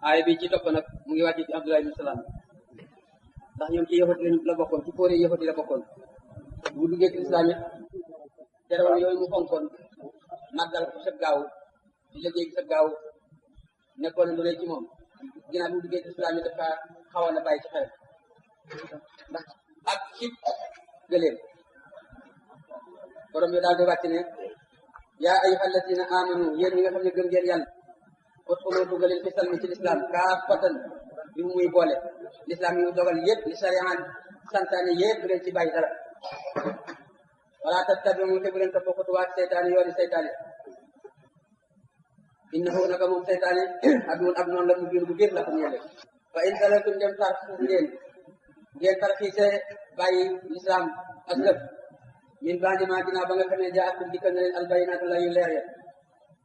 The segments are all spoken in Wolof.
aaya bi ci topp nag mu ngi wàcc ci Abdullah ibn Salaam ndax ñoom ci yahudi la bokkoon ci kóore yahudi la bokkoon bu duggee ci islam it terewal yooyu mu fonkoon màggal ko sa gaaw di liggéey sa gaaw nekkoon lu rëy ci moom ginnaaw bu duggee ci islam it dafa xawoon na bàyyi ci xel ndax ak ci gëléem borom bi daal di wàcc ne yaa ayyuhal lazina amanu yéen ñi nga xam ne gëm ngeen yàlla udxulu dugaleen fi salmi ci lislaam kaafatan bi mu muy boole lislaam yi mu dogal yëpp li sariyaan santaane yëpp bu leen ci bàyyi dara wala tattabi'u te bu leen topp xutuwaat seytaane yooni seytaane innahu naka moom seytaane aduwwun ab noonu la mu biir bu biir la ko ñeele fa in zalaltum dem tar ngeen tarxiise bàyyi lislaam ak lëpp min ba'di ma ginnaaw ba nga xam ne jaakum dikkal na leen albayinaatu la yu leer ya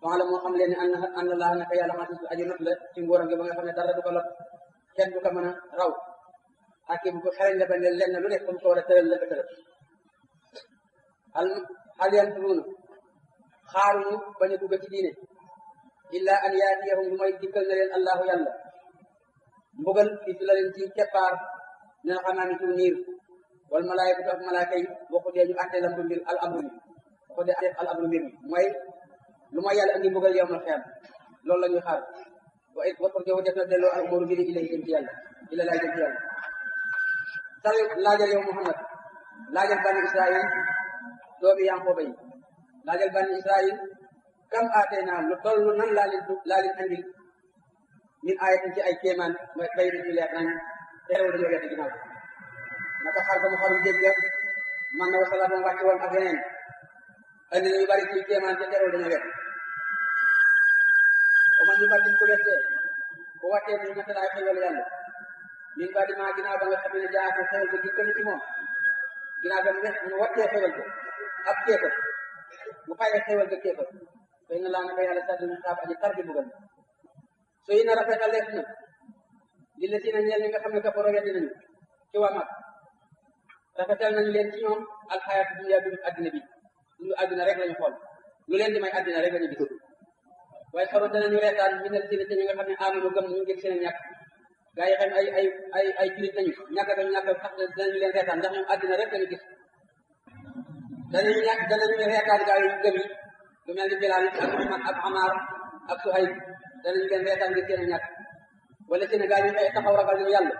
wax la moo xam leen ne an laa naka yàlla xasis aju not la ci nguuram gi ba nga xam ne dara du ko lot kenn du ko mën a raw ak bu ko xereñ la ba ne lenn lu nekk comme ko war a tëral la ko tëral hal yanturuuna xaaruñu bañ a dugg ci diine illa an yaatiyahum lu may dikkal na leen allahu yàlla mbugal fi la leen ci keppaar ne na xamaa ni ci niir wal malaayikatu ak malaaka yi boo ko dee ñu àttee lam du mbir al amru bi boo ko dee àttee al amru mbir mi mooy lu ma yàlla andi mbugal yow ma xeam loolu la ñuy xaar wa turja'u def na delloo al umuru mbiri ilay jëm ci yàlla ila laa jëm ci yàlla sal laajal yow Muhammad laajal bani Israil doomi Yanqooba yi laajal bani Israil kam aateenaa lu toll nan laa leen andil min ayatin ci ay kéemaan bay nañu leer nañ teewul dañoo wedd ginnaaw naka xar ba mu xarum jégga man na wasala ba mu wàcc woon ak yeneen andi nañu bari ci kéemaan te teewul dañoo wedd o man ñu bari ko weddee bu wàccee ñu ñett laay xewal yàlla min ba di maa ginnaaw ba nga xam ne jaa ko xewal ba dikkal ci moom ginnaaw ba mu wàccee xewal ko ab kéefar mu fayee xewal ga kéefar fay na laa naka yàlla saddi mu saab aji tar bi bugal so yi na rafetal lees na li la si na ñeel ñi nga xam ne kafaro weddi nañu ci waa mag rafetal nañu leen ci ñoom alxayaatu dunya dundu addina bi dundu addina rek lañu xool lu leen di may addina rek lañu gis waaye xaru danañu reetaan minal si ñi nga xam ne amanu gëm ñu ngeen seen ñàkk gaa yi xam ay julit nañu ñàkk dañu ñàkk sax danañu leen reetaan ndax ñoom addina rek lañu gis danañu reetaan gaa yi gëm yi lu mel ni Bilaal ak Amaar ak Suhayb danañu leen reetaan ngir seen ñàkk wala seen gaa yi ay taxaw ragal ñu yàlla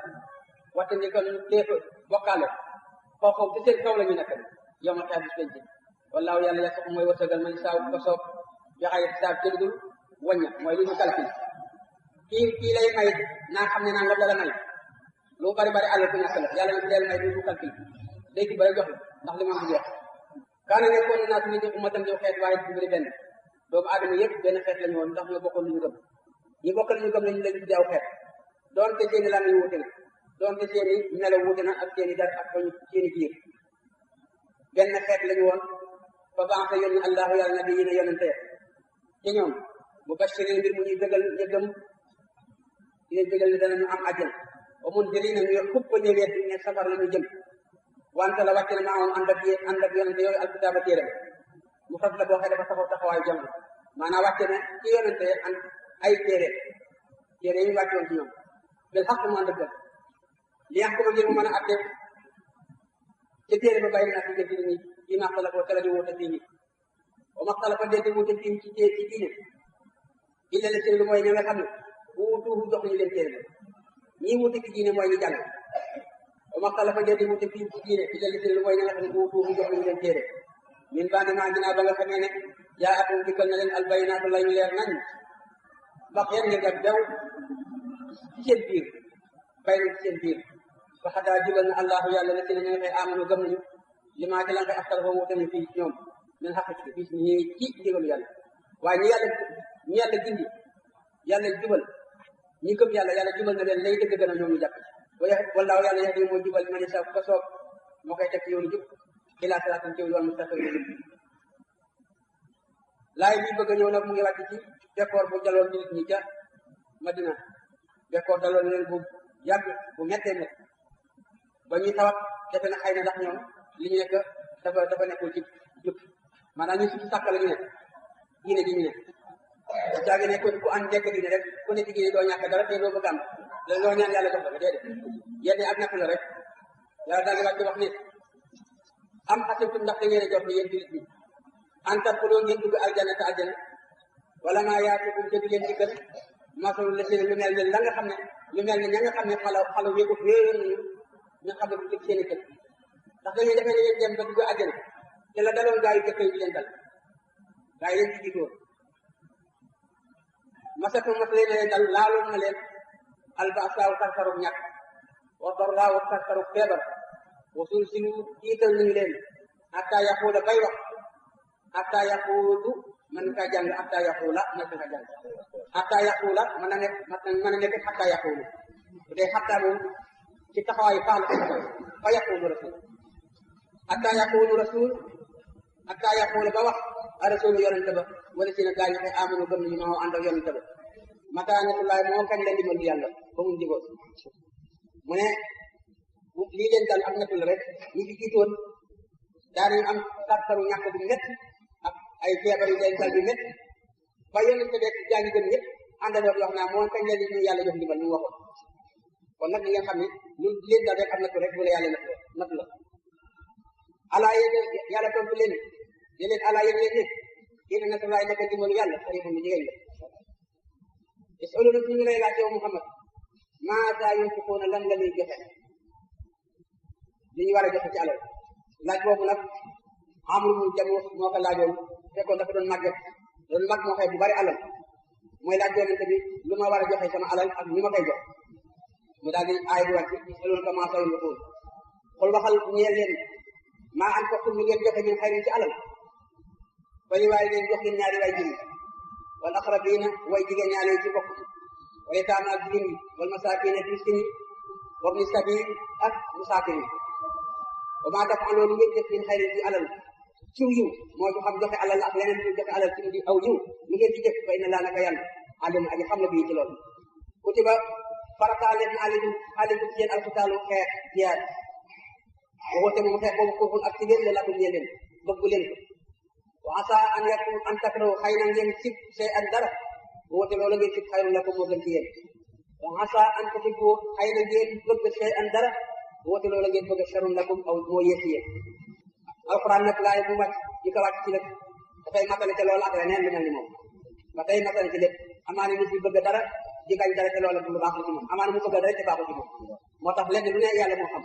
waxte ni kon téef bokkaale foofu ci seen kaw la ñu nekk yow ma xeex bis penc wallaahu yàlla ya sax mooy wërsëgal man saaw ko soob joxay saab ci dul wañña mooy li ñu calcul kii lay may naa xam ne naa nga la may lu bari bari àll ku ñàkk la yàlla na ci del may du calcul day ci bari jox la ndax li ma jox kaana nekkoon naa su nit ummatan yow xeet waaye bu bëri benn doomu aadama yëpp benn xeet la ñu woon ndax ñoo bokkoon lu ñu gëm ñi bokkal ñu gëm lañu lañ tudde aw xeet doonte seeni lan yu wuute na doonte seeni melo wuute na ak seeni dar ak seeni biir benn xeet la ñu woon fa ba'atha yónni allahu yàlla nabiyyiina yonente ci ñoom mubashirin mbir mu ñuy dëggal ña gëm di leen dëggal ne danañu am àjjana wa mundirina ñu xupp ñu wet ne safar la ñu jëm wante la wàcce na maamam ànd ak yonente yooyu alkitaaba téeram mu fas la boo xee dafa taxaw taxawaayu jamono maanaam wàcce ne ci yonente an ay téere yi wàcce woon ci ñoom bil xaq mu ànd ak dëgg li yàq ko ngir mu mën a atte ci téere ba bàyyi naa ci gën ñi ci maxtalafa ca la ñu wuute fii wa maxtalafa dee di wuute fii ci diine illa la seen lu mooy ña nga xam ne wuutuuhu jox ñu leen téere ba ñii wuute ci diine mooy ñu jàng wa maxtalafa dee di wuute fii ci diine illa la seen lu mooy ña nga xam ne wuutuuhu jox ñu leen téere min ba'di maa ginnaaw ba nga xamee ne jaa atum dikkal na leen albayinaatu la ñu leer nañ bax yan ngeen ak bew ci seen biir bay na ci seen biir fa xadaa jubal na allahu yàlla la si ne ñu nga xëy amanu gëm nañu li maa ci lan koy astal foo wuute nañu fii ñoom min xaq ci fii ñi ci ndigalu yàlla waaye ñi yàlla gindi yàlla jubal ñi gëm yàlla jubal na leen lay dëgg gën a ñoom ñu jàpp wallaahu yàlla yahdi mooy jubal man yashaa ko soob moo koy teg ci yoonu jub ilaa siraatin ci yoon mustaqim laay bi bëgg a ñëw nag mu ngi wàcc ci bekkoor bu jaloon nit ñi ca Madina bekkoor daloon leen bu yàgg bu mettee mett ba ñuy tawat defe na xëy na ndax ñoom li ñu nekk dafa nekkul ci jub maanaam ñu si sàkk la ñu ne diine ji ñu ne caagi ne ku ànd nekk diine rek ku ne ci diine doo ñàkk dara te doo bëgg am loo ñaan yàlla jox la déedéet yenn ak natt la rek yàlla daal di wàcc wax ni am xasibtum ndax da ngeen a jot yéen jullit ñi an tadxuluu ngeen dugg aljana te aljana wala maa yaatikum te du leen diggal masalu la seen lu mel ne la nga xam ne lu mel ne ña nga xam ne xala wéegut wéeyoon nañu ñu xam ne du seen i kër ndax dañuy defee ne yéen dem ba dugg aljana te la daloon gaa yu jëkk yi di leen dal gaa yi leen ci jiitoon masatu mas leen dal laaloon na leen albasaaw tartarub ñàkk wa darraaw tartarub feebar wa sulsilu tiital nañu leen hatta yaquula bay wax hatta yaquulu man ka jàng hatta yaquula man ka jàng hatta yaquula mën na nekk hatta yaquulu bu dee hatta moom ci taxawaayu faal fa yaquulu rasul hatta yaquulu rasul hatta yaquula ba wax a rasul yonente ba wala si na gaañu xëy amanu gëm nañu maa ànd ak yonente ba mata natulaay moo kañ leen dimbal yàlla ba mu digoon mu ne lii leen dal ak natul rek ñi fi jiitoon daanañu am tartaru ñàkk bu métti ak ay feebar yu leen dal yu métti ba yonente beeg jaa ngi gëm ñëpp àndandoo wax naa moo kañ leen di ñu yàlla jox dimbal ñu waxoon kon nag li ngeen xam ne lu leen dal rek ak natu rek bu la yàlla natu la alaa yéen yàlla tontu leen di leen alaa yéen leen ne ina natulaay nekk dimbalu yàlla xaribun mu jigéen la yasaluna ñu ngi lay laaj yow Muhammad maata yunfiquuna lan la ñuy joxe li ñu war a joxe ci alal laaj boobu nag amul mu jamu moo ko laajoon fekkoon dafa doon màgget doon mag moo xëy bu bari alal mooy laaj yonente bi lu ma war a joxe sama alal ak ñu ma koy jox mu daal di aay bi wàcc yasaluna maata yunfiquun xul waxal ñeel leen maa anfaqtum lu ngeen joxe min xayrin ci alal fa li waaye leen jox leen ñaari waay jënd wal aqrabiina way jigéen ñaale ci bokk wal yataama ak jigéen ñi wal masaakiina ak miskin yi wa ibni sabiil ak musaakin yi wa maa taf'alu lu ngeen def min xayrin ci alal ciw yiw moo ci xam joxe alal ak leneen lu joxe alal ci di aw yiw lu ngeen ci def fa inna laa naka yàlla alim aji xam la bii ci loolu kutiba farataale na alaykum ci yéen alqitaalu xeex jihaad waxute moom xeex boobu koofun ak ci leen la lakum ñee leen bëggu leen ko wa asa an yakun an takrahu xëy na ngeen sib sey an dara woote loolu ngeen sib xayrun lakum moo gën ci yéen wa asa an tuhibbu xëy na ngeen bëgg sey an dara woote loolu ngeen bëgg sharrun lakum aw moo yées ci yéen alquran nag laay bu wàcc di ko wàcc ci lépp dafay matale te loolu ak leneen lu mel ni moom ba tey matale ci lépp amaana nit bi bëgg dara di bañ dara te loolu lu baax la ci moom amaana mu bëgg dara te baaxul ci moom moo tax lenn lu ne yàlla moo xam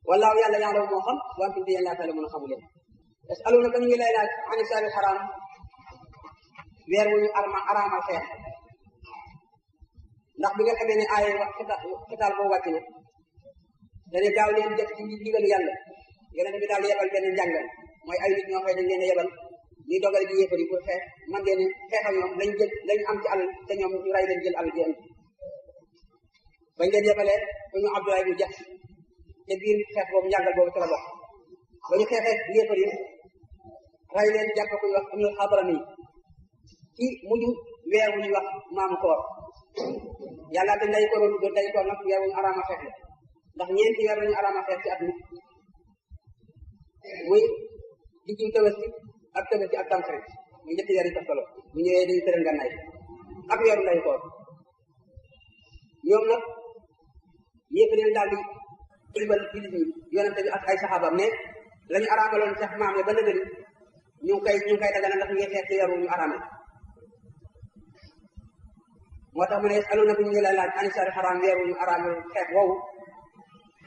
wallaahu yàlla ya'lamu moo xam wa antum yéen laa ta'lamuuna xamu leen yasalunaka ñu ngi lay laaj ani saari xaraam weer wu ñu araamal xeex ndax bi nga xamee ne aaye wax xitaal boobu wàcc na dañu gaaw leen def ci ndigalu yàlla yonent bi daal yebal benn njàngal mooy ay nit ñoo xëy dañ leen a yebal ñuy dogale di yéefari pour xeex man ngeen xeex ak ñoom lañu am ci alal te ñoom ñu ray leen jël alal ji bañ leen yebalee ba ñu Abdoulaye bu jax te biir xeex boobu njàngal boobu ci la bokk ba ñu xeexee yéefari ray leen jàpp ko ñu wax ñu Xadrami ci mujj weer wu ñuy wax maamu koor yàlla dañ lay kooroon dañ koor nag weer wu ñu araama xeex la ndax ñeenti weer wu ñu araama xeex ci at mi muy diggu Tabaski ak Tabaski ak Tamxarit muy ñetti weer yi toftaloo bu ñëwee dañu tëral ngànnaay ak weeru nday koor ñoom nag yépp leen daal di ibal jullit ñi yonente bi ak ay saxaabam ne la ñu araamaloon sax maam ya ba nëgëni ñu ngi koy dagana ndax ñu ngi xeex ci weeru ñu araame moo tax mu ne aluna bi ñu ngi lay laaj ani sari xaraam weeru ñu araame xeex woowu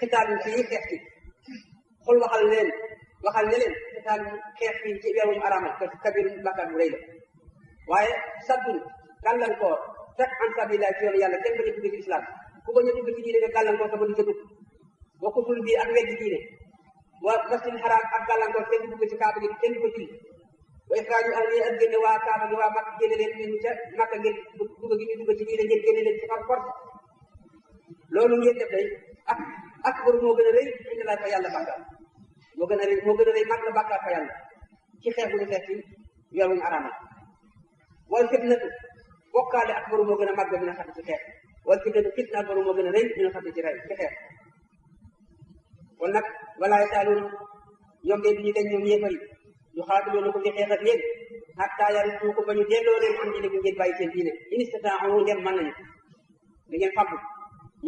xitaalum ci xeex ci xul waxal ne leen xitaalum xeex ci ci weeru ñu araame kabir bakkaar bu rëy la waaye saddun gàllankoor fekk an sabilillah ci yoonu yàlla kenn bañ a dugg ci islam ku bañ a dugg ci diine nga gàllankoor sa ba du ca dugg wa kufrun bi ak weddi diine wa masjidil haram ak gàllankoor kenn dugg ci kaaba gi kenn ko julli wa ixraaju ahli ak génne waa kaaba gi waa Makka génne leen ñu ca Makka ngeen dugg gi ñu dugg ci diine ngeen génne leen ci par force loolu ngeen def day ak bor moo gën a rëy indi laa fa yàlla bàkkaar moo gën a rëy mag la bàkkaar fa yàlla ci xeex bu ñu xeex ci weer wu ñu araamal wal fitnatu bokkaale ak bor moo gën a mag bi na xam ci xeex wal fitnatu fitna ak bor moo gën a rëy dina xam ci rey ci xeex kon nag walaay saaluun ñoom de duñu dañ ñoom yéefar yi ñu xaatiloonu ko di xeex ak yéen hatta yarudduukum ba ñu delloo leen am diine ngeen bàyyi seen diine in istata'u ndem mën nañu da ngeen fàggu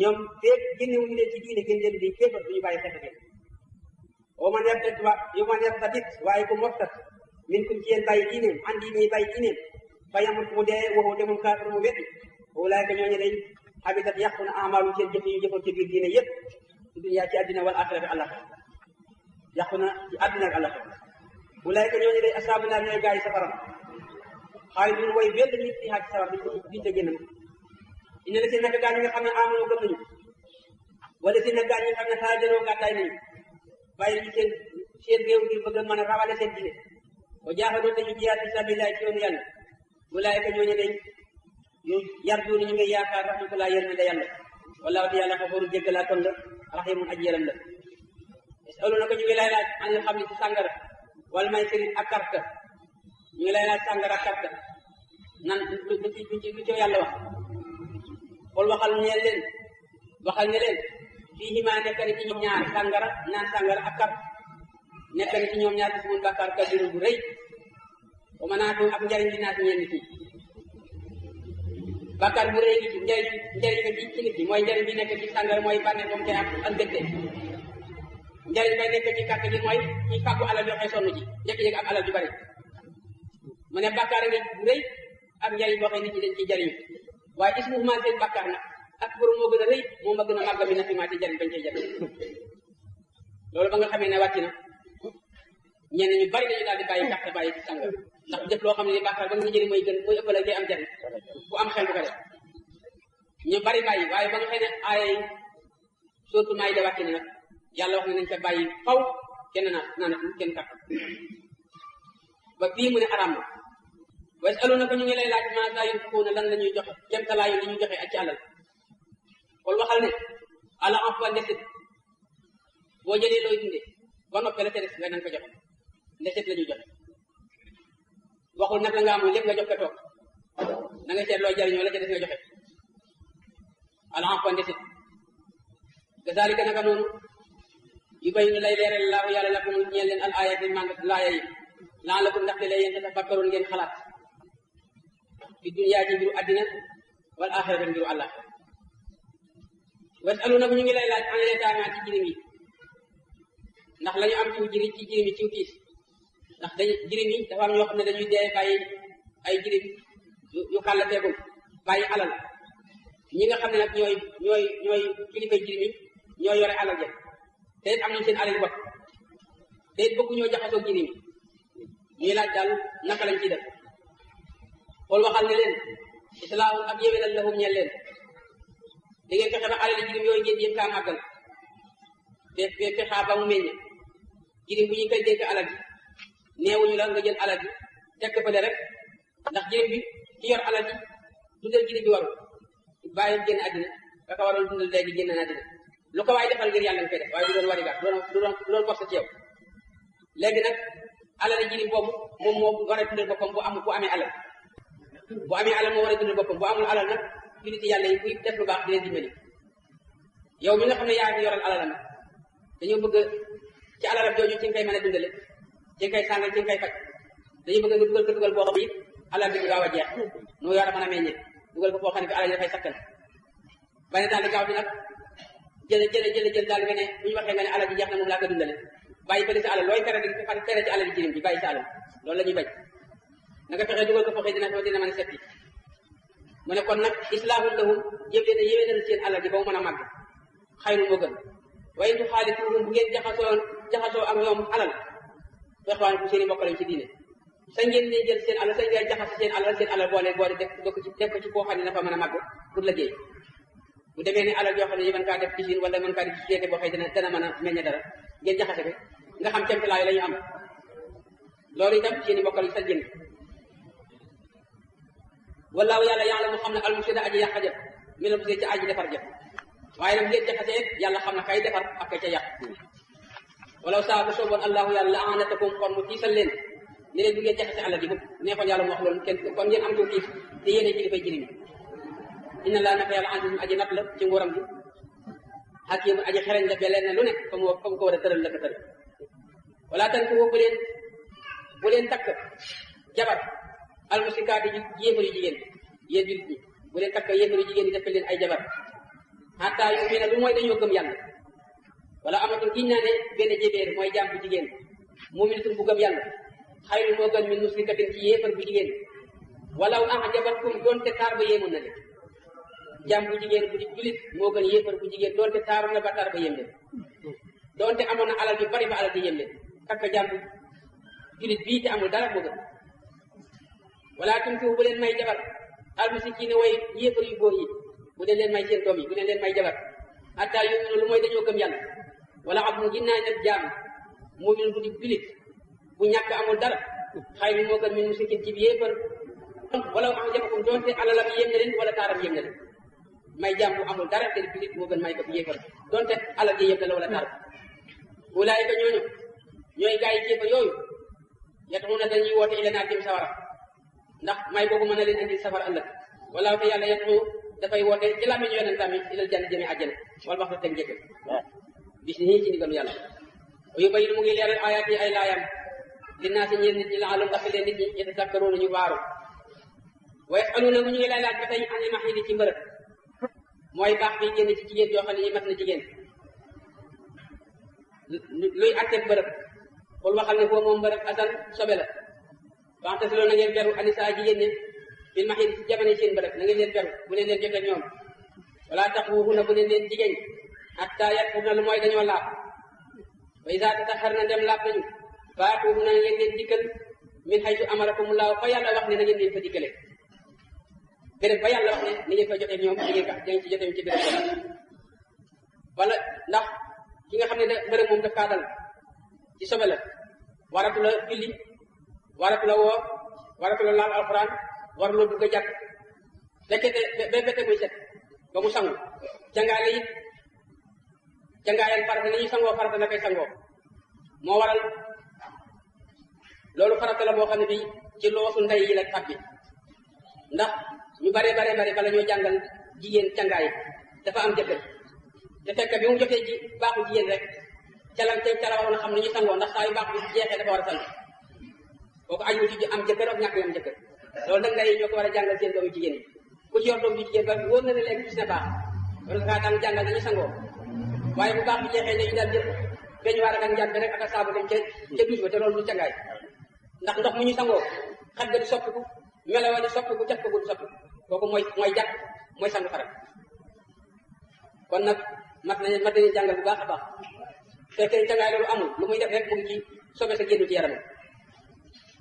ñoom fépp génnewuñu leen ci diine gën leen di kéefar duñu bàyyi xeex ak man yartadid waaye ku murtad minkum ci yéen bàyyi diineem an diine bàyyi diineem fa yamut mu dee waxoo demum kaafir mu weddi ulaayka ñooñu day habitat yàqu na amaalu seen jëf yi ñu jëfoon ci biir diine yëpp ci dunya ci àddina wal axirati àllaxira yàqu na ci àddina ak àllaxira ulaayka ñooñu day asaabu naar ñooy gaa yi safaram xaalidun way wedd nit ci xaaj safar duñ ca génn ina la seen naka gaa ñi nga xam ne amonoo gëm nañu wala seen naka gaa ñi nga xam ne xaajanoo gàddaay nañu bàyyi ñu seen réew ngir bëgg a mën a rawale seen diine wa jaaxadoo dañu jiyaat fi sabilillah ci yoonu yàlla ulaayka ñooñu day ñu yarjuuna ñu ngi yaakaar rahmatullah yërmande yàlla wallaahu te yàlla xafoorun jéggalaa kon la rahimun aji yërëm la yasaluna ko ñu ngi lay laaj anil xam ne ci sàngara wala may sëriñ ak carte ñu ngi lay laaj sàngara ak carte nan lu ci yàlla wax xool waxal ne leen fii himaa nekk na ci ñoom ñaar sàngara naan sàngara ak carte nekk na ci ñoom ñaar gis mun bàkkaar kabiru bu rëy wa manaatu ak njariñ li naa ci ñenn nit ñi bàkkaar bu rëy gi ci njariñ nga ci nit ñi mooy njariñ bi nekk ci sàngara mooy bànneex ba mu koy am ak mbégte njariñ bay nekk ci carte gi mooy ci fàggu alal yoo xëy sonn ci jékki-jékki am alal ju bari mu ne bàkkaar nga bu rëy ak njariñ boo xëy nit ñi dañ ciy jariñu waaye is mouvement seen bàkkaar nag ak borom moo gën a rëy moom a gën a màgg mi na fi maa ci njariñ bañ cey jariñ loolu ba nga xamee ne wàcc na ñenn ñu bari dañu daal di bàyyi carte bàyyi ci sàngara ndax def loo xam ne ni bàkkaar ba nga jëriñ mooy mooy ëppal ak am jariñ bu am xel bu ko def ñu bari bàyyi waaye ba nga xëy ne ay surtout maay da wàcc na nag yàlla wax ne nañ ko bàyyi faw kenn naanatul kenn carte ba fii mu ne araam na wa yasaluna ko ñu ngi lay laaj maa saa yunfiquuna lan la ñuy joxe kemtalaayu li ñuy joxe ak ci alal xool waxal ne ala emploi ndesit boo jëlee looy dundee ba noppee la ca des nga nan ko joxe ndesit la ñuy joxe waxul nag la nga amul lépp nga jox ko toog na nga seet looy jariñoo la ca des nga joxe ala emploi ndesit kazalika naka noonu yu bay ñu lay leeral laahu yàlla la ko mu ñeel leen al ayati man laaya yi laan la ko ndaxte lay yéen tafakkaroon ngeen xalaat fi dunya ci mbiru àddina wal axirati mbiru àllax wasaluna bu ñu ngi lay laaj an yataama ci jirim yi ndax la ñu am ci jirim yi ciw tiis ndax jirim yi dafa am ñoo xam ne dañuy dee bàyyi ay jirim yu xàllateegul bàyyi alal ñi nga xam ne nag ñooy kilifay jirim yi ñooy yore alal ja te it am nañu seen alal bopp te it bëgg ñoo jaxasoo jirim yi ñuy laaj daal naka lañ ciy def xool waxal ne leen islaahu ak yéwénal lahum ñeel leen da ngeen fexe ba alal jirim yooyu ngeen yëpp kaa màggal te fexaa ba mu meññ jirim bu ñu koy dénk alal ji neewuñu la nga jël alal ji tekk fële rek ndax jirim bi ci yor alal ji dundal jirim bi warul bàyyi génn àddina ka ko waroon dundal léegi génn na àddina lu ko waaye defal ngir yàlla nga koy def waaye du doon warigaat du doon force ci yow léegi nag alal jirim boobu moom moo war a dundal boppam bu amee alal moo war a dundal boppam bu amul alal nag juliti yàlla yi buy def lu baax di leen dimbali yow mi nga xam ne yaa ngi yoral alalam dañoo bëgg ci alalam jooju ci nga koy mën a dundale ci nga koy sàngal ci nga koy faj dañu bëgg nga dugal boo xam ne alal bi du gaaw a jeex noo yor a mën a meññe dugal ko foo xam ne bi alal yi dafay sakkan ba ne daal di gaaw di nag jël daal nga ne bu ñu waxee nga ne alal ji jeex na moom laa ko dundale bàyyi fële sa alal looy tere ci alal ji jirim bi bàyyi sa alal loolu la ñuy bañ na nga fexee dugal ko foo xam dina mën a setti mu ne kon nag islaahul lahum jëf leen a yéwénal seen alal ji ba mu mën a màgg xayru moo gën waaye tu xaalituhum bu ngeen jaxasoo ak ñoom alal ixwaan bu seen i mbokk lañ ci diine sa ngeen ne jël seen alal sa ngeen jaxase seen alal boole def ko ci koo xam ne dafa mën a màgg pour liggéey bu demee ne alal yoo xam ne yi mën kaa def usine wala mën kaa def société boo xëy dana mën a meññe dara ngeen jaxase ko nga xam cemtalaay la ñu am loolu itam seen i mbokk lañ sa jënd wallaahu yàlla yàlla mu xam ne almusida aji yàq jëf mi la musee ci aji defar jëf waaye nag ngeen jaxasee yàlla xam na kay defar ak kay ca yàq walaw saa bu sooboon allahu yàlla la anatakum kon mu tiisal leen ne leen du ngeen jaxase àlla ji bu neexoon yàlla mu wax loolu kenn kon ngeen am ko tiis te yéene ci li fay jirim inna laa naka yàlla azizun aji nat la ci nguuram gi hakimun aji xereñ la be leen ne lu ne fa mu ko war a tëral la ko tëral wala tan ko bu leen takk jabar almusikaati ji yéefar yu jigéen yéen jullit ñi bu leen takk yéefar yu jigéen yi def leen ay jabar xataa yu mi ne lu mooy dañoo gëm yàlla wala amatul giñ naa ne benn jébéer mooy jaam bu jigéen mu'minatun bu gëm yàlla xayru moo gën min musrikatin ci yéefar bu jigéen walaw a'jabatkum doonte taar ba yéemoon na leen jaam bu jigéen bu di julit moo gën yéefar bu jigéen doonte taaru na ba taar ba yéem leen doonte amoon na alal yu bari ba alal di yéem leen takk jaam bu julit bii te amul dara moo gën wala tunkihu bu leen may jabar almusikiina way yéefar yu góor yi bu leen may seen doom yi bu leen may jabar hatta yu'minu lu mooy dañoo gëm yàlla wala abdun ginnaaw nag jaam mu'min bu di julit bu ñàkk amul dara xayru moo gën min musikin ci yéefar wala a'jabakum doonte alalam yéem na leen wala taaram yéem na leen may jaam bu amul dara te julit moo gën may ko yéefar doonte alal ji yéem na la wala taar ulaayika ñooñu ñooy gaa yi yéefar yooyu yad'uuna dañuy woote ila naar jëm sawara ndax may boobu mën na leen indi safara ëllëg wala te yàlla yad'u dafay woote ci làmmiñu yonentam yi ilal janna jëmee àjjana wala wax teg njëkk bis ni ci ndigalu yàlla yu bayyinu mu ngi leeral ayaat yi ay laayam dinaa si ñeel nit ñi la alum ndax leen nit ñi yatazakkaruuna ñu waaru wa yasaluuna mu ñu ngi lay laaj ba tey anil mahiidi ci mbërëg mooy baax bi génn ci jigéen yoo xam ne yi mat na jigéen luy àtteeg mbërëg xul waxal ne foo moom mbërëg asan sobe la waxte si loolu na ngeen beru anisa jigéen ñi fil mahiidi ci jamono seen mbërëg na ngeen leen beru bu leen leen jotee ñoom wala taqrubuhunna bu leen leen jigéen hatta yatahharna lu mooy dañoo laab wa izaa tatahharna ndem laab nañu faatuhunna na ngeen leen dikkal min haysu amarakumullahu fa yàlla wax ne na ngeen leen fa dikkale béréb ba yàlla wax ne ni ngeen fa jotee ñoom di ngeen ci jotee ci béréb ba wala ndax ki nga xam ne mbërëg moom daf kaa dal ci sobe la waratu la julli waratu la woor waratu la laal alxuraan waratu la dugg a jàkk fekkete ba bete muy set ba mu sangu cangaale it cangaayal farata ni ñuy sangoo farata na koy sangoo moo waral loolu farata la boo xam ne bii ci loosu ndey yi la tabbi ndax ñu bare bala ñoo jàngal jigéen cangaay dafa am jëkkër te fekk bi mu jotee ji baaxu jigéen rek ca la waroon a xam ne ñu sangoo ndax saa yu baax bi jeexee dafa war a sang kooku aju ci am jëkkër ak ñàkk am jëkkër loolu nag ndey ñoo ko war a jàngal seen doomu jigéen yi ku ci yor doom ju jigéen ba wóor na ne léegi gis na baax loolu nga daan jàngal dañuy sangoo waaye bu baax bi jeexee dañu daal jël beñ waar ak njàmbe rek ak a saabu dem ca douche ba te loolu du cangaay ndax ndox mu ñu sangoo xaj ga di soppiku melawa di soppiku cat ko du soppiku kooku mooy jàpp mooy sangu farat kon nag mat nañu jàngal bu baax a baax fekkee cangaay loolu amul lu muy def rek mu ngi ci sobe sa génnu ci yaramam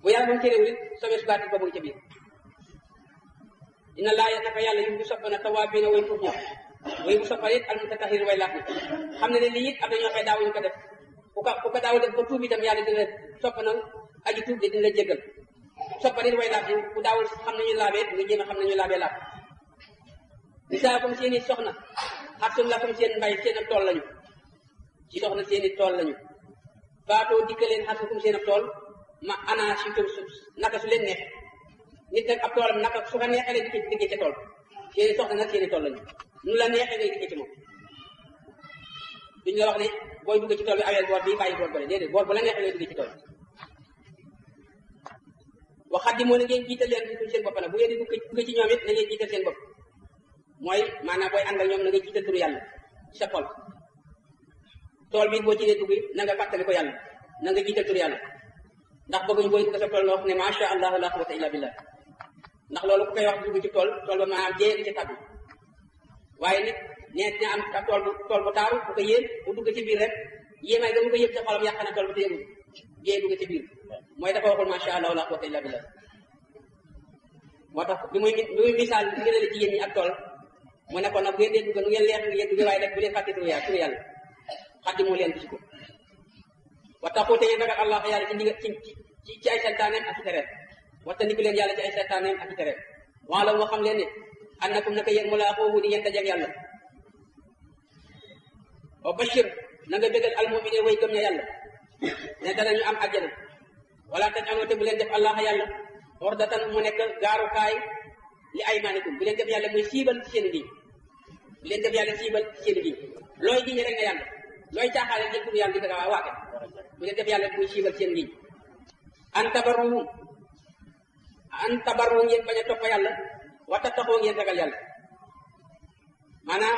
bu yaramam téréwul it sobe su baatit ba mu ngi ca biir dina laa naka yàlla yu bu soppa na tawaabiina way tuub ña way bu soppa it al mutatahhir way laat na xam ne ne lii it am na ñoo xëy daawuñu ko def ku ko daaw def ba tuub itam yàlla dina soppa na aji tuub de dina la jéggal soppa nit way laat yi ku daawul xam nañu laabee nga jéem a xam nañu laabee laab nisaakum seeni soxna xarsun lakum seen mbay seen ab tool lañu ci soxna seeni tool lañu faatoo dikkaleen xarsukum seen ab tool ma ana situm naka su leen neex nit nag ab toolam naka su ko neexee lay dikkee ca tool seeni soxna nag seeni tool lañu nu la neexee ngay dikkee ci moom duñ la wax ne booy dugg ci tool bi aweel boor bii bàyyi boor bële déedéet boor bu la neexee ngay dikkee ci tool waxat di moo na ngeen jiital leen di seen bopp nag bu ngeen di dugg ci ñoom it na ngeen jiital seen bopp mooy maanaam booy ànd ak ñoom na nga jiital turu yàlla ci sa xol tool bi boo ci dee dugg na nga fàttali ko yàlla na nga jiital turu yàlla ndax bëgguñu booy dugg sa tool nga wax ne macha allah la quwwata illa billah ndax loolu ku koy wax dugg ci tool ba maanaam jéeg ci tabbi waaye nit nee dina am tool bu taaru bu ko yéen bu dugg ci biir rek yéemaay ga mu ko yëg ci xolam yàq na tool ba te yëgul jéeg dugg ci biir mooy dafa waxul macha allah la quwwata illa billah moo tax bi muy misaal bi ngeen la jigéen ñi ak tool mu ne ko nag bu ngeen dee dugg nu ngeen leer ngeen dugg waaye rek bu leen fàtte turu yàlla xaddi moo leen gis ko waxtaan xóote ngeen ragal allah yàlla ci ndigal ci ay santaaneem ak i tereem wattandiku leen yàlla ci ay santaaneem ak i tereem wala moo xam leen ne annakum naka yéen mu laa xooxu di ngeen dajeeg yàlla wa bashir na nga bégal almumine way gëm ña yàlla ne danañu am àjjana wala tajaloo te bu leen def allah yàlla ordatan mu nekk gaarukaay li aymaanikum bu leen def yàlla muy siibal ci seen ngiñ bu leen def yàlla siibal ci seen ngiñ looy giñ rek na yàlla looy caaxaale jël turu yàlla di ko waate bu leen def yàlla muy siibal seen ngiñ an tabarruhum an tabarru ngeen bañ a topp yàlla wata taxoo ngeen ragal yàlla maanaam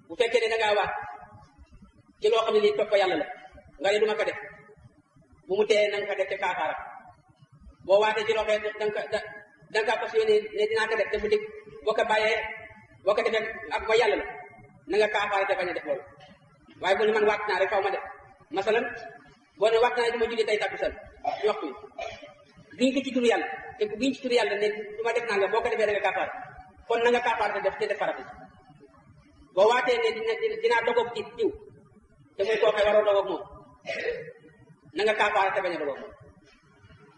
bu fekkee ne da ngaa waat ci loo xam ne lii topp yàlla la nga ne du ma ko def bu mu tee na nga ko def te kaafaara boo waatee ci loo xam ne da nga fas yéene ne dinaa ko def te mu dégg boo ko bàyyee boo ko defee ak ba yàlla la na nga kaafaara te bañ a def loolu waaye bu ne man waat naa rek faw ma def masalan boo ne waat naa du ma julli tey takkusaan ci waxtu yi giñ ko ci turu yàlla te ku giñ ci turu yàlla ne du ma def naa nga boo ko defee da nga kaafaara kon na nga kaafaara te def farata boo waatee ne dinaa dogoog ci jiw te muy koo xëy waroo dogoog moom na nga kaafaara te bañ a dogoog moom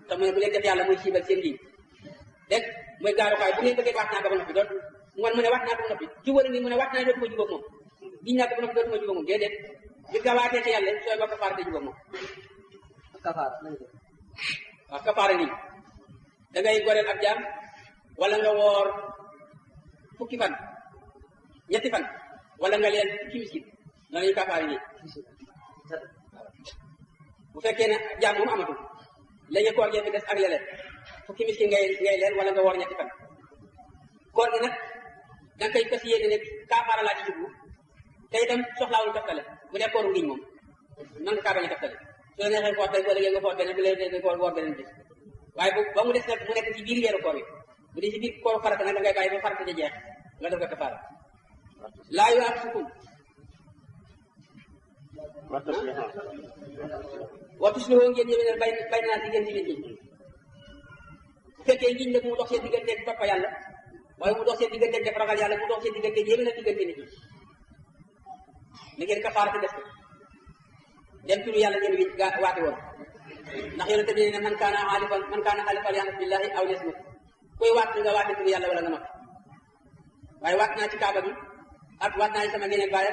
te mu ne bu leen def yàlla muy siibal seen lii dégg mooy gaarukaay bu ngeen bëggee waat naa ko ba noppi mu ne waat naa ko ba noppi jubóor ni mu ne waat naa dootuma jubóog moom giñ naa ko ba noppi dootuma jubóog moom déedéet bi nga waatee ci yàlla sooy ba kafaara te jubóog moom waaw kafaara nii da ngay goreel ab jaam wala nga woor fukki fan ñetti fan wala nga leen fukki miskin noonu lañu kafaara nii bu fekkee ne jaam moom amatul léegi koor gi fi des ak leneen fukki miskin ngay leen wala nga woor ñetti fan koor gi nag da nga koy fas yéene ne kafaara laa ci jublu te itam soxlaawul toftale bu dee kooru ngiñ moom man nga kaa bañ a toftale su la neexee koor tey boo léegi nga koor beneen bu leen koor woor beneen bis waaye ba mu des nag mu nekk ci biir weeru koor yi bu dee ci biir kooru farata nag da ngay bàyyi ba farata ja jeex nga def ko kafaara laa yu'aaxizukum wa tuslihu ngeen yéwénal bay naa si ngeen ci nit ñi bu fekkee ngiñ nag mu dox seen digganteeg topp yàlla waaye mu dox seen digganteeg def ragal yàlla mu dox seen digganteeg yéwénal diggante nit ñi ni ngeen kafaara te def ko dem turu yàlla ngeen wi waate woon ndax yonente bi ne man kaana xaalifan yaxlif billahi aw liyasmut koy waat nga waate turu yàlla wala nga noppi waaye waat naa ci kaaba bi ak waat naa ci sama geneen baay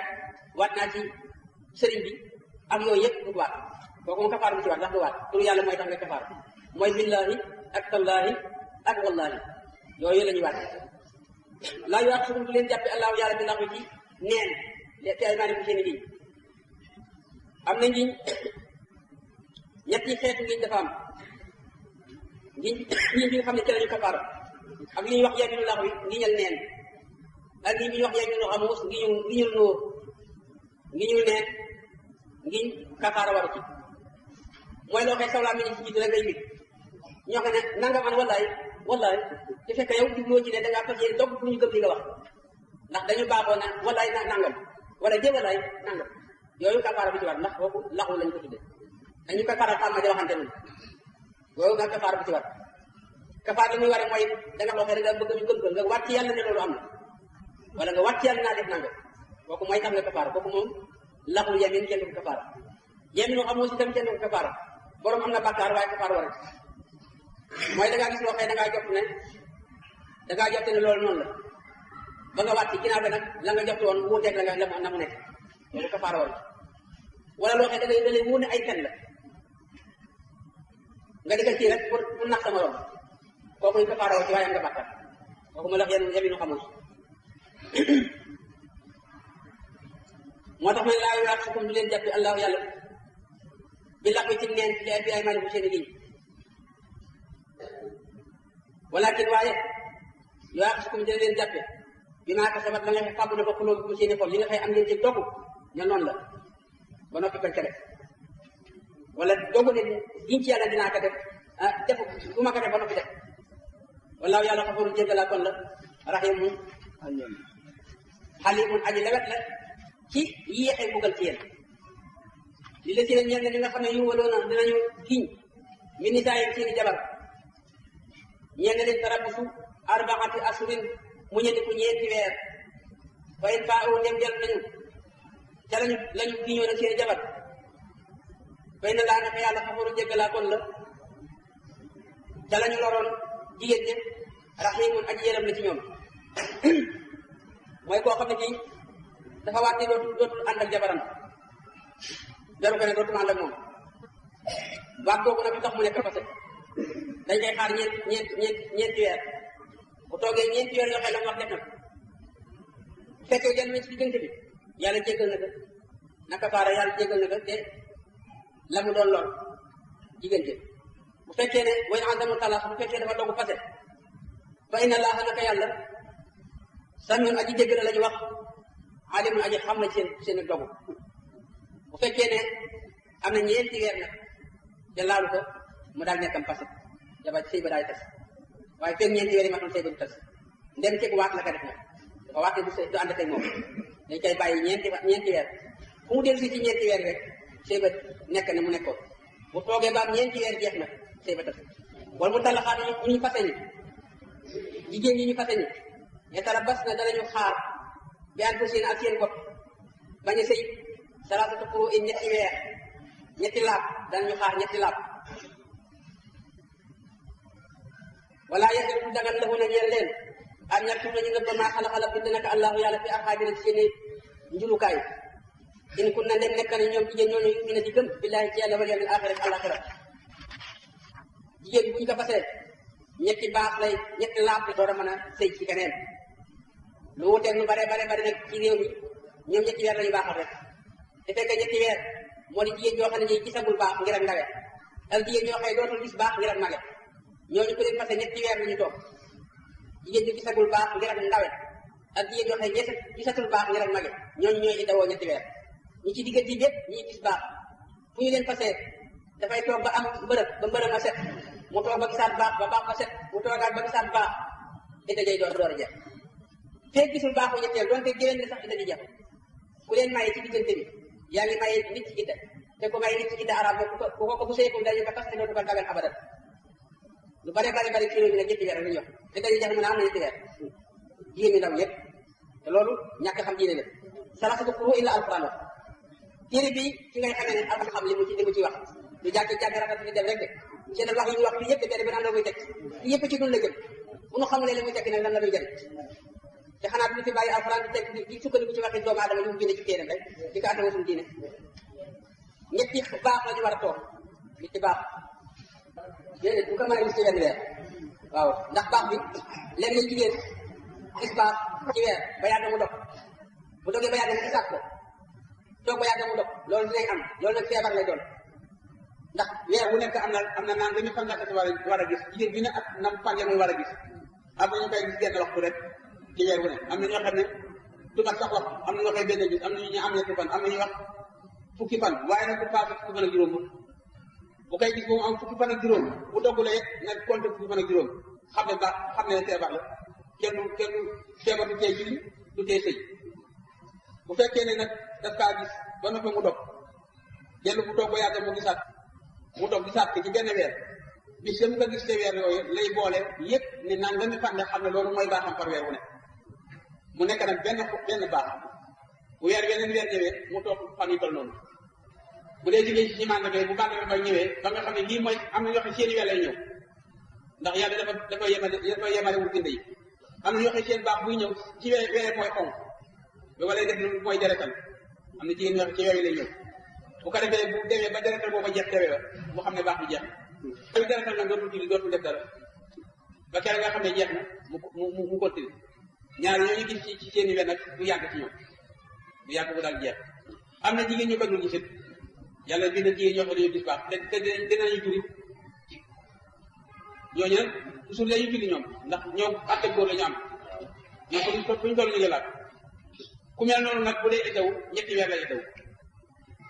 waat naa ci sëriñ bi ak yooyu yëpp du waat kooku moom kafaara bu ci waat ndax du waat turu yàlla mooy tax nga kafaara mooy billahi ak tallahi ak wallahi yooyu la ñuy waat laa yu'aaxizukum du leen jàppe allahu yàlla bi ndax ci neen te ay maani bu seen ngiñ am na ngiñ ñetti xeetu ngiñ dafa am ngiñ bi nga xam ne ci lañu kafaara ak li ñuy wax yaminu lax wi ngiñal neen ak li ñuy wax yaminu xamuus ngiñul nóor ngiñul neen ngiñ kafaara waru ci mooy loo xëy sawlaa mi ni ci jiitu rek ngay mbir ñoo xam ne nanga man wallaay te fekk yow jubloo ci ne dangaa fas yéene dogg pour ñu gëm li nga wax ndax dañu baaxoo na wallaay nangam wala dé wallaay nangam yooyu kafaara bu ci war ndax kooku laxu lañ ko tudde dañu kafaara xam ma di waxante noonu yooyu nga kafaara bu ci war kafaara li muy waree mooy da nga waxee da nga bëgg ñu gëm ko nga wàcc yàlla ne loolu am na wala nga wàcc yàlla naa def nangam kooku mooy tax nga kafaara kooku moom laxul yamin kenn du ko kafaara yamin xamoo si tam kenn du ko kafaara borom am na bàkkaar waaye kafaara war mooy da ngaa gis loo xëy da ngaa jot ne loolu noonu la ba nga wàcc ginnaaw ga nag la nga jot woon wuuteeg la nga na mu nekk loolu kafaara war wala loo xëy da lay wóor ne ay fen la nga di ko kii rek pour nax sama morom kooku kafaara war ci waaye am nga bàkkaar kooku ma la wax yaminu xamul moo tax ma ne laa yu'aaxizukum du leen jàppe allahu yàlla bi lax wi ci neen fi ay mani bu seen i giñ walakin waaye yu'aaxizukum dina leen jàppe bi maa kasabat la nga xëy fàggu na ko xulóo bu seen i xol li nga xëy am ngeen ci dogu ña noonu la ba noppi bañ ko def wala dogu ne giñ ci yàlla dinaa ko def def bu ma ko def ba noppi def wallaahu yàlla xafuurun jéggalaa kon la rahiimun xaliimun aji lewet la ci yéexee mbugal ci yéen li la si ne ñeen ñi nga xam ne yu waloona dinañu giñ min nisaayin seeni jabar ñeen leen tarabbusu arbaati asurin mu ñetti ñeenti weer fa in faa'u ndem dellu nañu ca lañu giñoo nag seeni jabar fay na laa naka yàlla xafuuru jéggalaa kon la ca lañu loroon jigéen ñi rahiimun aji yéram la ci ñoom mooy koo xam ne kii dafa waat ni dootul ànd ak jabaram jaru ko ne dootul ànd ak moom waat kooku nag lu tax mu nekk fase dañ koy xaar ñeenti weer bu toogee ñeenti weer yoo xam ne la mu wax def na ko bu fekkee jël nañ ci diggante bi yàlla jéggal na ko naka faara yàlla jéggal na ko te la mu doon lor diggante bu fekkee ne way azamu talaq bu fekkee dafa dogu fase fa inna allaha naka yàlla samiun aji dégg la ñu wax alimun aji xam na seen dogu bu fekkee ne am na ñeenti weer nag te laalu ko mu daal nekkam fase jabar sëy ba daal tas waaye fekk ñeenti weer yi matul sëy ba du tas ndem ceeb waat la ko def nag dafa waat ne du ànd ak moom dañ koy bàyyi ñeenti weer fu mu dellu si ci ñeenti weer rek sëy ba nekk ne mu nekkoon bu toogee ba am ñeenti weer jeex na sëy ba tas wala mu talaxaat ñu fase ñi jigéen ñi ñu fase ñi ne tara bas na danañu xaar bi an seen ak seen bopp bañ a sëy salaasatu quru in ñetti weer ñetti laab danañu xaar ñetti laab wala yéen du dagal la na ñeel leen ak ñaar tuuti ñu nga ba maa xala bind naka allahu yàlla fi arxaamina ci seeni njulukaay in kun na dem nekk na ñoom jigéen ñooñu yu ne di gëm billaahi ci yàlla wal yawmil aaxir ak àllaaxira jigéen bi bu ñu ko fasee ñetti baax lay ñetti laab di door a mën a sëy ci keneen lu wuteeg lu bare nag ci réew mi ñoom ñetti weer lañu baaxal rek te fekkee ñetti weer moo di jigéen ñoo xam ne ñi gisagul baax ngir ak ndawe ak jigéen ñoo xëy dootul gis baax ngir ak mage ñooñu ku leen fase ñetti weer lañu toog jigéen ñi gisagul baax ngir ak ndawe ak jigéen ñoo xëy gisatul baax ngir ak mage ñooñu ñooy idawoo ñetti weer ñi ci diggante bi yëpp ñi gis baax fu ñu leen fasee dafay toog ba am mbërëb a set mu toog ba gisaat baax ba baax ba set mu toogaat ba gisaat baax ita jay door a jeex feeg gisul baaxu ñetteel doonte géwén ne sax ita ji jeex ku leen maye ci diggante bi yaa ngi maye nit ci ita te ku maye nit ci ita arab ku ko bu sëyeeku dañu ko tas te dootu ko dagal abadan lu bare ci réew mi nag ñetti weer la ñu wax te dañuy jeex mu ne am na ñetti weer jigéen ñi ndaw yëpp te loolu ñàkk xam diine la salaasatu quru illa alquran wax téere bi ci ngay xamee ne alquran xam li mu ci wax lu jàkk rafet di dem rek de seen wax yi ñu wax fii yëpp benn am la muy teg fii yëpp ci dund la jëm bu ñu xamulee li muy tekk nag lan la muy jëriñ te xanaa du fi bàyyi alxuraan di teg di sukkandiku ci waxi doomu aadama yu mu bind ci téeram rek di ko àttewoo suñu diine ñetti baax la ñu war a toog ñetti baax déedéet bu ko mën a gis ci wenn weer waaw ndax baax bi léegi lañ jigéen gis baax ci weer ba yàgg mu dog bu dogee ba yàgg mu gisaat ko toog ba yàgg mu dog loolu dinañ am loolu nag feebar lay doon ndax weer bu nekk am na naan dañu fan nga ko war a gis jigéen bi ne ak nam fan muy war a gis am na ñu koy gis genn waxtu rek ci weer bu ne am na ñoo xam ne du mat sax wax am na ñoo koy benn gis am na ñu am ñetti fan am na ñu wax fukki fan waaye nag bu paase fukki fan ak juróom bu koy gis moom am fukki fan ak juróom bu doggulee nag compte fukki fan ak juróom xam ne baax xam ne feebar la kenn feebar du tee julli du tee sëy bu fekkee ne nag daf kaa gis ba noppi mu dog dellu bu toog ba yàgg mu gisaat mu toog gisaat ko ci benn weer bis mu ko gis te weer yooyu lay boole yëpp ne naan nga mi fan nga xam ne loolu mooy baaxam par weer wu ne mu nekk nag benn baax bu beneen weer ñëwee mu toog fan yu toll noonu bu dee jigéen ci màndarga bu màndarga bay ñëwee ba nga xam ne lii mooy am na ñoo xam seeni weer lay ñëw ndax yàlla dafa yemale wul bind yi am na ñoo xam seen baax buy ñëw ci weer mooy xonq ba wala def mooy deretal am na jigéen ñoo xam ci weer yi lay ñëw bu ko defee bu demee ba deretal booba jeex teewee ba mu xam ne baax bi jeex na deretal nag dootul julli dootul def dara ba keroog nga xam ne jeex na mu continue ñaar ñooñu gis ci seen i wen nag du yàgg ci ñoom du yàgg bu daal jeex am na jigéen ñu ko dul gisit yàlla bind jigéen ñoo xam ne ñu gis baax te dinañu juri ñooñu nag toujours dañuy julli ñoom ndax ñoom àtte góor la ñu am ñoom fu ñu toll ñu jëlaat ku mel noonu nag bu dee itaw ñetti weer lay itaw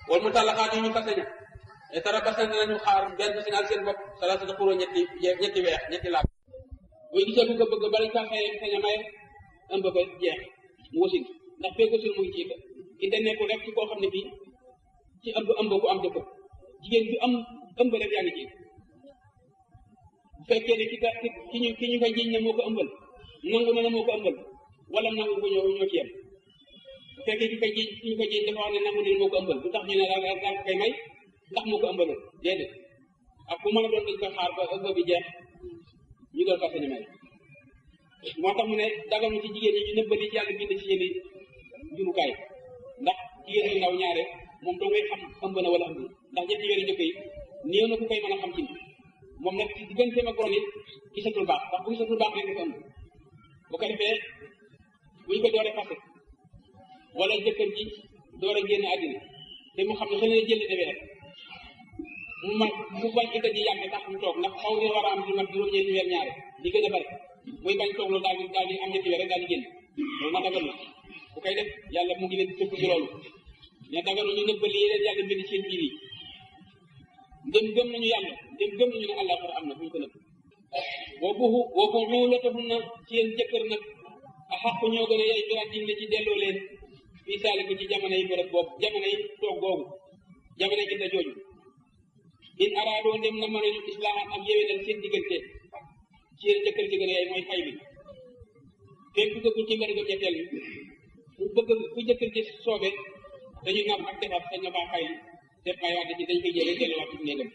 wala mu tàllaxaat ñu fase ña te tara basa nañu xaar benn si naal seen bopp salaasata xuroo ñetti weer ñetti laab buy gisee bu ko bëgg bala ñu kaa saña maye ëmb ba jeex mu wasin ndax fee wasin mu ngi ci ki da nekkul rek ci koo xam ne bii ci ëmb ku am jëkkër jigéen bi am ëmb rek yaa ngi ci bu fekkee ne ki ñu koy jiñ ne moo ko ëmbal nangu na ne moo ko ëmbal wala nangu ko ñoo ci yem bu fekkee ki ñu koy jiñ dafa wax ne nangu ne moo ko ëmbal du tax ñu ne daal ko koy may ndax moo ko ëmbaloon déedéet ak ku mën a doon dañ koy xaar ba ëmb bi jeex ñu doon fas may moo tax mu ne daganu ci jigéen ñi ñu nëbbali ci yàlla bind ci seen i njurukaay ndax jigéen ñi ndaw ñaare moom doo ngay xam ëmb na wala ëmb ndax ñetti weer njëkk yi néew na ku koy mën a xam ci moom nag ci digganteem ak borom it gisatul baax ndax bu gisatul baax rek dafa ëmb bu ko defee bu ñu ko dooree fase wala jëkkër ji door a génn àddina te mu xam ne xëy na jël de weer mu bañ ita ji yàgg tax mu toog ndax xaw nga war a am lu mat juróom-ñeenti weer ñaare li gën a bari muy bañ toog loolu daal di am ñetti weer rek daal di génn loolu na dagal bu koy def yàlla mu ngi leen tëkk ci loolu mais dagalu ñu nëbbali yeneen yàlla mbind seen biir yi ndem gëm nañu yàlla ndem gëm nañu ne àllaaxira am na fu ñu ko nëbb wa bu'ulatuhunna ci yéen jëkkër nag a xaqu ñoo gën a yey biratin la ci delloo leen fii saali ko ci jamono yi bërëb boobu jamono yi toog boobu jamono yi inda jooju in araadoo ndem na mën nañu islaahan ak yéwénal seen diggante ci yéen jëkkër ci gën a yey mooy fay bi fekk duggagul ci mbari ko ñetteel bi bu jëkkër ci soobe dañuy nar ak defar sañ na baa fay def may wax ci dañ koy jëlee delluwaat ci néegam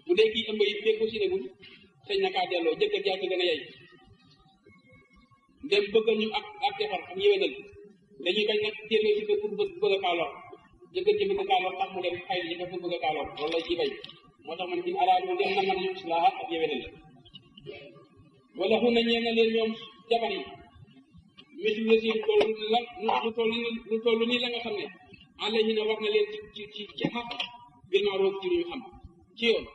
bu dee kii ëmb yi fekk si negul sañ na kaa delloo jëkkër jaa ci gën a yey dem bëgg ñu ak defar ak yéwénal dañuy bañ nag delloo si pour bëgg a kaaloo jëkkër ji bëgg a kaaloo tax mu dem fay li dafa bëgg a kaaloo loolu lay ci bay moo tax man in araadu dem na man ñu islaaha ak yéwénal wala xun na ñeen na leen ñoom jabar yi mési la si lu toll nii la nga xam ne àlla ñu ne war na leen ci xaq bil ma'ruf ci lu ñu xam ci yoon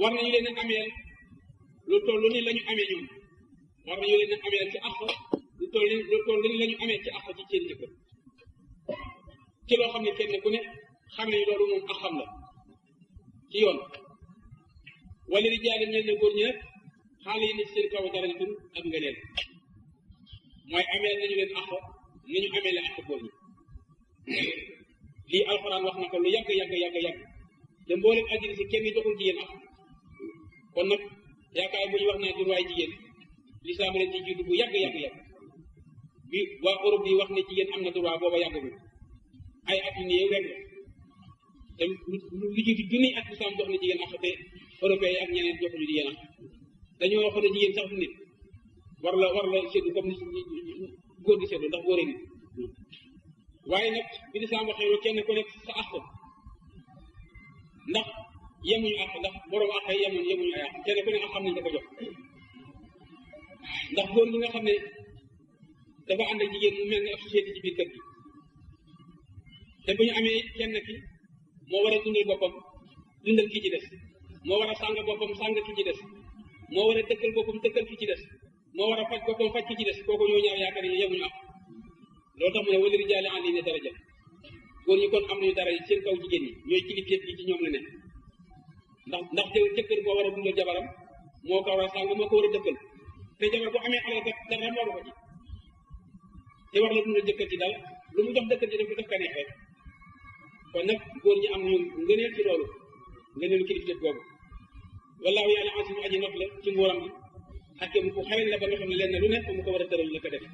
war nañu leen a ameel lu toll nii la ñu amee ñoom war nañu leen a ameel ci àq lu toll nii la ñu amee ci àq ci seen jëkkër ci loo xam ne kenn ku ne xam ne loolu moom ak xam la ci yoon wala rijaali ñeen ne góor ñi nag xaale yi ne seen kaw darajatun ak ngëneel mooy ameel nañu leen àq ni ñu amee la àq góor ñi lii alxuraan wax na ko lu yàgg te mboolem àddina si kenn joxul jigéen àq kon nag yaakaar bu ñu wax naa droit jigéen lislaam leen ci jiitu bu yàgg bi waa Europe yi wax ne jigéen am na droit booba yàggagul ay at yu néew rek la te lu jiitu junniy at lislaam jox na jigéen àq te européen yi ak ñeneen joxuñu jigéen àq dañoo waxoon ne jigéen sax nit war la seddu comme ni góor di seddu ndax góore nit waaye nag bi lislaam waxee loolu kenn ku nekk sa àq ndax yemuñu àq ndax borom àq yi yemuñu ay àq kenn ku ne ak xam nañ da ko jox ndax góor ñi nga xam ne dafa ànd ak jigéen mu mel ne ab société ci biir kër gi te bu ñu amee kenn ki moo war a dundal boppam dundal ki ci des moo war a sàng boppam sàng ki ci des moo war a dëkkal boppam dëkkal ki ci des moo war a faj boppam faj ki ci des kooku ñoo ñaar yaakaar yi yemuñu àq loolu tax mu ne wala rijaali alayhinna daraja góor ñi kon am nañu dara seen kaw jigéen ñi ñooy kilifteef gi ci ñoom la ne ndax jëkkër boo war a dundal jabaram moo ko war a sàng moo ko war a dëkkal te jabar bu amee alal dara loolu ko ci te war la dundal jëkkër ci daal lu mu jox jëkkër ji def ko neex rek kon nag góor ñi am ñu ngëneel ci loolu ngëneelu kilifteef boobu wallaahu yàlla asim aji not la ci nguuram bi ak mu ko xarañ la ba nga xam ne leen lu nekk mu ko war a tëral la ko def